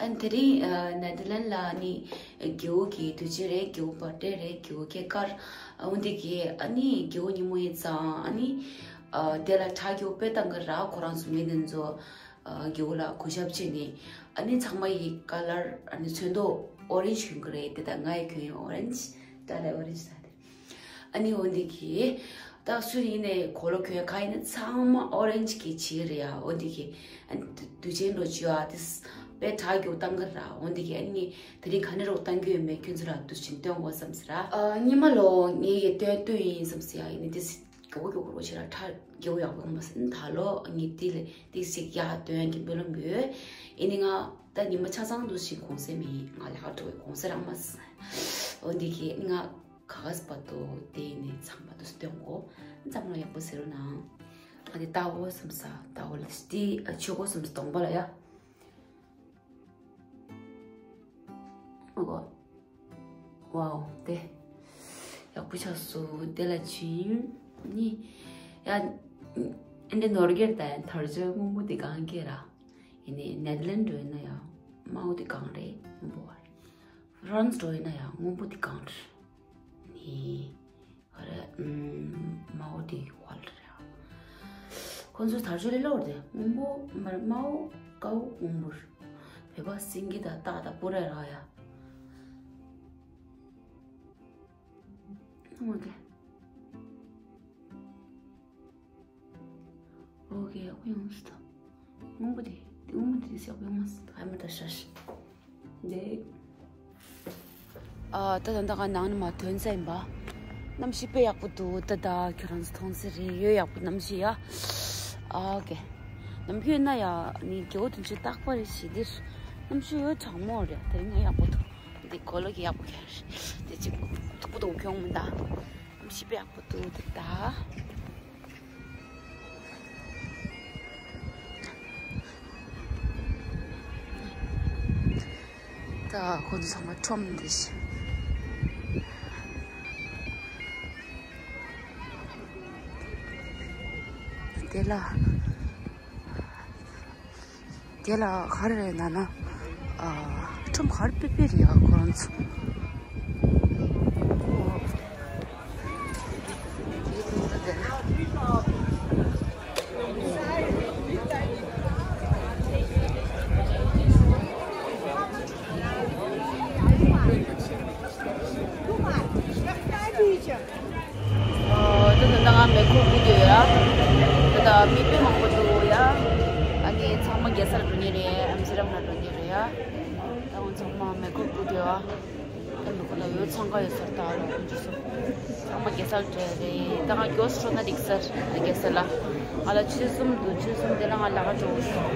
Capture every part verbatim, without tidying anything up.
ཨ་ནི་དེ་རིང་ཨ་ནེ་དར་ལན་ལ་ཨ་ནི་རྒྱལ་པོ་གི་དུས་ཆེན་རེད། རྒྱལ་པོ་བར་ཐི་ཌེ་རེད། རྒྱལ་པོ་སྐྱེས་སྐར། ཨ་འོ་འདི་གི་ཨ་ནི་རྒྱལ་པོ་ཉིན་མོ་ཡིན་ཙང་ཨ་ནི་ཨ་དེ་ལ་ཁྲ་རྒྱུག་དཔེ་བཏང་གི་ར། ཁོ་རང་ཚོ་མི་དེ་ཚོ་ཨ་རྒྱལ་པོ་ལ་གུས་ཞབས་བྱས་ནས། ཨ་ནི་ཚང་མ་ཡི་ཀ་ལར་ཨ་ནི་ཚོན་མདོག་ཨོ་རེན་ཇི་གྱོན་གི་རེད། དེ་ད་ང་ཡི་གྱོན་ཡོད་ཨོ་རེན་ཇི། ད་ལ་ཨོ་རེན་ཇི་ད་དེ། ཨ་ནི་འོ་འདི་གི་ད་སུ་ཡིན་ནའི་གོས་ལོག་གྱོན་ག་ཡིན་ན་ཚང་མ་ཨོ་རེན་ཇི་གི་བྱས་རེད་ཡ། འོ་འདི་གི་ཨ་ནི་དུས་ཆེན་འགྲོ་བྱེད་ཡ་དེ་དཔེ་ཁྲ་རྒྱུག་བཏང་གི་ར། འོ་འདི་གི་ཨ་ནི་དེ་རིང་ག་ནས་རོགས་བཏང་རྒྱུ་ཡོད་མེད་ཁྱོད་ཚོ་ལ་དུས་ཆེན་སྟོན་དགོས་བསམ་ཟེར་ར། ཨ་ཉི་མ་ལོ་ངས་ཡི་སྟོན་སྟོན་ཡིན་བསམ་ཟེར་ཡ། ཡིན་ནི་དེ་སི་མགྱོགས་པོ་མགྱོགས་པོ་རོགས་བྱེད་ར། ཁྲ་རྒྱུག་ཡག་པོ་ཡོང་མ་སོང་། ད་ལོ་ངས་དེ་ལས་ཏིག་ཙིག་ཡག་སྟོན་གྱི་སྨོན་ལམ་ཡོད། ཡིན་ནི་ང་ད་ཉི་མ་ཆ་ཚང་དུས་ཆེན་གུང་སེང་མིན། ང་ལས་ཀ་འགྲོ་བའི་གུང་སེང་རག་མ་སོང་། འོ་འདི་གི་ང་ག་ག་ས་བར་དུ་དེ་ནས་ཚང་མ་དུ་སྟོན་གོ། འཛམ་གླིང་ཡག་པོ་ཟེར་རོ་ན། ང་དེ་ལྟ་བོ་སམ་ས་ལྟ་བོ་ལ་སྟི་ཆོས་གོ་སམ་ས་གདོང་པ་ལ་ཡ། ཨོ་གོ། ཝའོ་དེ་ཡག་པོ་ཆགས་སོང་། དེ་ལ་ཕྱིན་ནི་ཡ། འདི་ནོར་གེར་ད་ཐར་ཅོ་སྔོན་པོ་དེ་གང་གེ་ར། ཡིན་ནི་ནེ་དར་ལན་འགྲོ་ཡིན་ན་ཡང་དམར་པོ་དེ་གང་རེད། སྔོན་པོ་བར། ཧྥ་རན་སི་འགྲོ་ཡིན་ན་ཡང་སྔོན་པོ་དེ་གང་རེད། ནི་ཧ་རེ་ཨུམ་དམར་པོ་དེ་ཧ་ལ་རེད། ཁོང་ཚོ་དར་ཆོས་ལས་ལོར་དེ་སྔོན་པོ་མར་དམར་པོ་དཀར་པོ་སྔོན་པོ་རེད། བོད་པ་སེང་གེ་དང་སྟག་དང་སྤུ་ར་ར་ཡ། ཨོ་ཁེ། ཨོ་ཁེ། ཡག་པོ་ཡོང་སྲིད་ད། སྔོན་པོ་དེ་དེ་སྔོན་པོ་དེ་ཡག་པོ་ཡོང་མ་སྲིད། ཨ་མ་ད་ཤ་ཤ་དེ། ཨ་ད་ད་ད་ག་ནང་ནས་མ་ཐོན་ས་ཡིན་པ། གནམ་གཤིས་དཔེ་ཡག་པོ་འདུག་ད་ད་ཁྱོད་རང་ཚོ་མཐོང་ས་རེད། ཡོད་ཡག་པོ་གནམ་གཤིས་ཡ། ཨ་ཨོ་ཁེ། ནམ་རྒྱུན་ན་ཡ་ནི་རྒྱལ་པོ་དུས་ཆེན་རྟག་པར་རེ་ཞིག་འདིར་གནམ་གཤིས་ཡོད་གྲང་མོ་རེད། དེ་རིང་ཡག་པོ་འདུག་འདི་གོས་ལོག་གི་ཡག་པོ་ཁྱེར། དེ་ཅིག་མཐུག་པོ་དུ་གྱོང་མི་འདའ། གནམ་གཤིས་དཔེ་ཡག་པོ་འདུག་འདི་ད། ད་ཁོ་ཚོ་ཚང་མ་ཁྲོམ་འདི་ཤི། དེ་ལ། དེ་ལ་ག་རེ་རེད་ན་ན། ཨ་ཁྲོམ་ག་རེ་པེ་པེ་རེད་ཡ་ཁོ་རང་ཚོ། ཨོ། ད་ད་ང་མེ་འཁོར་སྒུག་ཡོད་ཡ། ད་ད་མི་དཔེ་མང་པོ་འདུག་ཡ། ཨ་ནི་ཚང་མ་རྒྱལ་སར་འགྲོ་ཉེ་རེད། ཨམ་སི་རམ་ལ་འགྲོ་ཉེ་རེད་ཡ། ད་ང་ཚང་མ་མེ་འཁོར་སྒུག་ཡོད་ཡ། ད་མེ་འཁོར་ལ་ཡོད་ཚང་ག་ཡོད་སར་ད་ལོ་འཇུ་སོ། ཚང་མ་རྒྱལ་སར་འགྲོ་རེད། ད་ང་མགྱོགས་སུ་ན་འགྲིག་སར་རྒྱལ་སར་ལ། ང་ལ་ཆུ་གསུམ་འདུག་ཆུ་གསུམ་དེ་ལ་ང་ལ་ག་འགྲོ་དགོས་སོང་།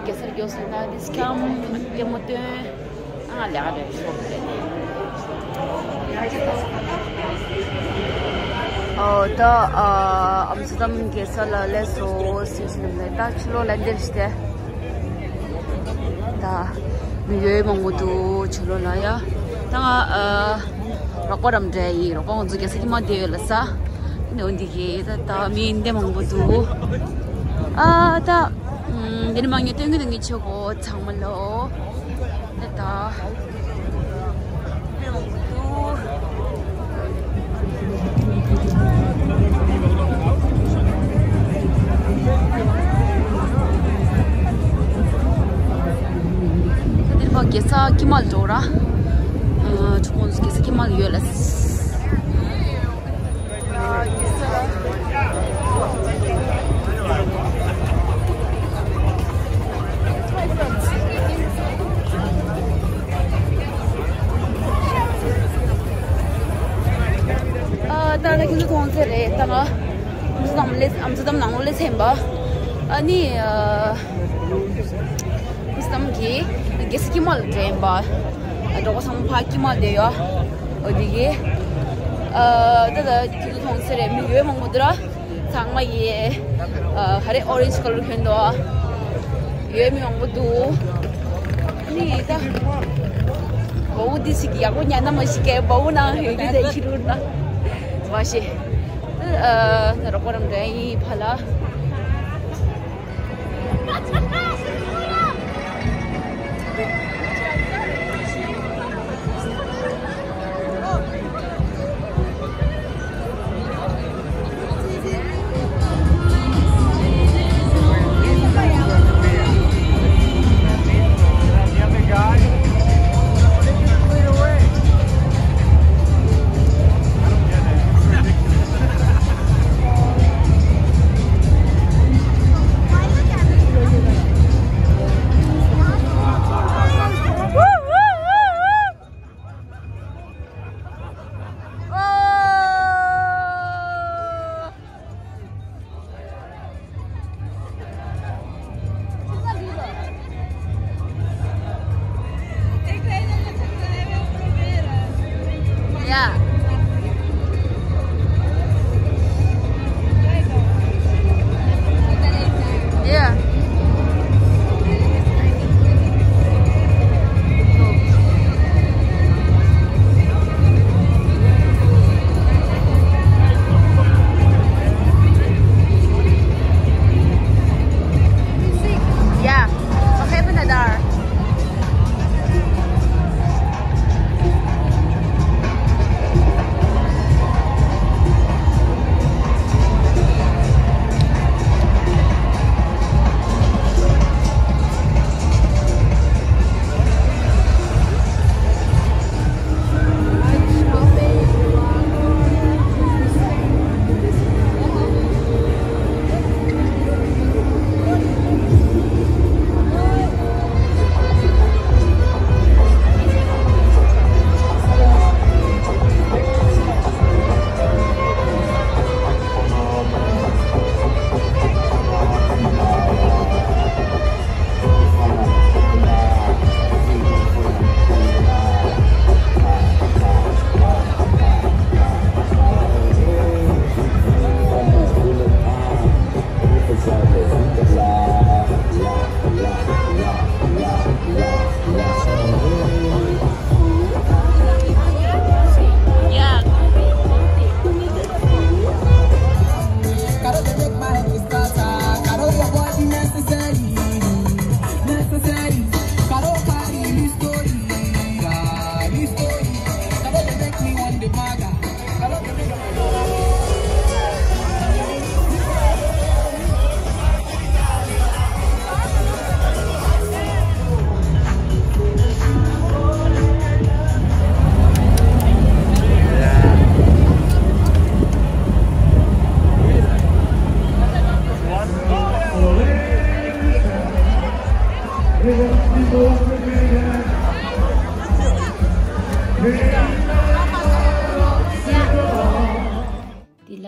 གེ་སར་མགྱོགས་སུ་ན་དེ་སྐྱམ་ལྟད་མོ་སྟོན། ཨ་ལས་ཀ་རེད་ཤོག་རེད། ཨོ་ད་ཨ་ཨམ་སི་ཏམ་གེ་སར་ལ་སླེབས་སོང་། སུ་ཞིག་ནས་ད་ཕྱི་ལོགས་ལ་འདིར་ཞིག་སྟེ། ད་མི་ཡོད་མང་པོ་འདུག་ཕྱི་ལོགས་ལ་ཡ། ད་ང་ཨ་རོགས་པ་རམ་འདྲ་ཡིན། རོགས་པ་ང་ཚོ་གེ་སར་ཁྱིམ་མ་བསྡད་ཡོད་ལ་ས། ནི་འོ་འདི་གི་ད་ད་མི་འདི་མང་པོ་འདུག་ཨ་ད་འདི་ནི་མང་ཉུང་སྟོན་གི་འདུག་ངི་ཆོ་གོ་ཚང་མ་ལོ། ད་ད་མི་མང་པོ་འདུག་འདིར་ཕ་གེ་སར་ཁྱིམ་མ་ལ་འགྲོ་ར། ཨ་ཁྱོ་གོ་ཚོ་གེ་སར་ཁྱིམ་མ་ལ་ཡོད་ལ། ཨ་ད་ད་ཁྱོད་ཚོ་མཐོང་ཚེ་རེད་ད་ང་། ཨམ་སི་ཏམ་ལས་ཨམ་སི་ཏམ་ནང་ལོགས་ལས་ཚན་པ། ཨ་ནི་ཨ་ཨམ་སི་ཏམ་གི་གེ་སར་ཁྱིམ་མ་ལ་འགྲོ་ཡིན་པ། ཨ་གྲོགས་པོ་ཚང་མ་ཕ་ཁྱིམ་མ་བསྡད་ཡོད། འོ་དེ་གི་ཨ་ད་ད་ཁྱོད་ཚོ་མཐོང་ཚེ་རེད། མི་ཡོད་མང་པོ་འདུག་ར། ཚང་མ་ཡི་ཨ་ཧ་རེ་ཨོ་རེན་ཇི་ཀ་ལར་གྱོན་འདུག་ཡོད་མི་མང་པོ་འདུག་ནི་ད་བའུ་འདི་ཞིག་ཡག་པོ་ཉན་ན་མ་ཞིག་གི་བའུ་ནང་ཡོད་རྒྱུ་དེ་ཁྱི་རུ་ན་མ་ཤེས། ཨ་ན་རོགས་པ་རང་འདྲ་ཡིན་ཕ་ལ།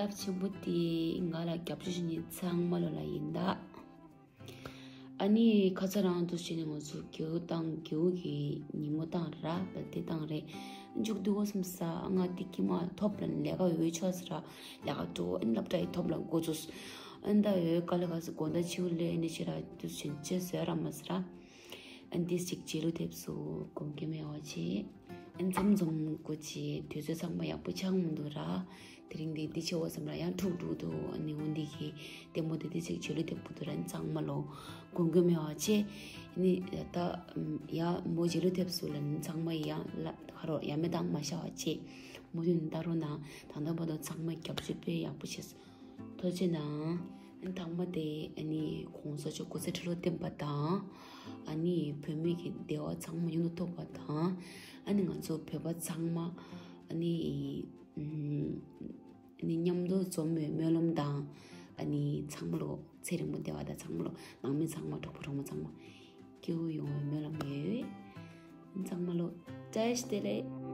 རླབས་ཆེན་པོ་དེ་ང་ལ་རྒྱབ་སྐྱོར་བྱེད་མཁན་ཚང་མ་ལོ་ལ་ཡིན་ད། ཨ་ནི་ཁ་ཚ་རང་དུ་བྱས་ནས་ང་ཚོ་རྒྱུག་བཏང་རྒྱུག་གི་ཉིན་མོ་བཏང་ར་བ་དེ་བཏང་རེད། མཇུག་བསྡུ་གོ་སམ་ས་ང་དེ་ཀྱི་མ་ཐོབ་ལ་ལས་ཀ་འོས་ཆོག་ས་ར་ལས་ཀ་འགྲོ་ཨན་སློབ་གྲྭའི་ཐོབ་ལ་འགོ་ཚུགས། ཨན་ད་འོས་དཀའ་ལས་ཁ་ས་དགོང་དག་ཕྱི་ལས་ནས་ཕྱི་ར་དུ་བྱས་ཅེས་ཟེར་ར་མ་ཟེར་ར། ཨན་ཏིས་ཅིག་རྗེས་ལུས་ཐེབས་སུ་གོམ་གེ་མེ་བ་ཆེ། ཨན་འཛོམས་འཛོམས་གོ་ཆེ་དུས་ཚོད་ཚང་མ་ཡག་པོ་ཆགས་མི་འདུག་ར། དེ་རིང་འདི་འདི་ཆེ་བ་ཙམ་ར་ཡང་འཁྲུག་འཁྲུག་འདུག་ཨ་ནི་འོན་འདི་གི་ལྟད་མོ་དེ་འདི་ཅིག་རྗེས་ལུས་ཐེབས་གོ་འདུག་ར་ཨན་ཚང་མ་ལོ་གོམ་གེ་མེ་བ་ཆེ། ཨ་ནི་ད་ཡ་མོ་རྗེས་ལུས་ཐེབས་སུ་ལ་ཨན་ཚང་མ་ཡ་ལ་ཁ་རོ་ཡ་མེ་དང་མ་ཤ་བ་ཆེ། མོ་ཡུན་ད་རོ་ན་ད་ད་བ་དོ་ཚང་མ་རྒྱབ་སྐྱོར་དཔེ་ཡག་པོ་བྱས་སོ། ཐུགས་རྗེ་གནང་། ཐང་མ་དེ་ཨ་ནི་གོང་ས་མཆོག་སྐུ་ཚེ་ཁྲི་ལོ་བརྟན་པ་དང་། ཨ་ནི་བོད་མི་གི་བདེ་བ་ཚང་མ་ཡུན་དུ་ཐོབ་པ་དང་། ཨ་ནི་ང་ཚོ་བོད་པ་ཚང་མ་ཨ་ནི་ཨ་ནི་མཉམ་དུ་འཛོམས་པའི་སྨོན་ལམ་དང་། ཨ་ནི་ཚང་མ་ལོ་ཚེ་རིང་པོ་བདེ་བ་དང་ཚང་མ་ལོ་ནང་མི་ཚང་མ་གྲོགས་པོ་གྲོགས་མོ་ཚང་མ་སྐྱིད་པོ་ཡོང་བའི་སྨོན་ལམ་ཡོད། ཚང་མ་ལོ་བཀྲ་ཤིས་བདེ་ལེགས།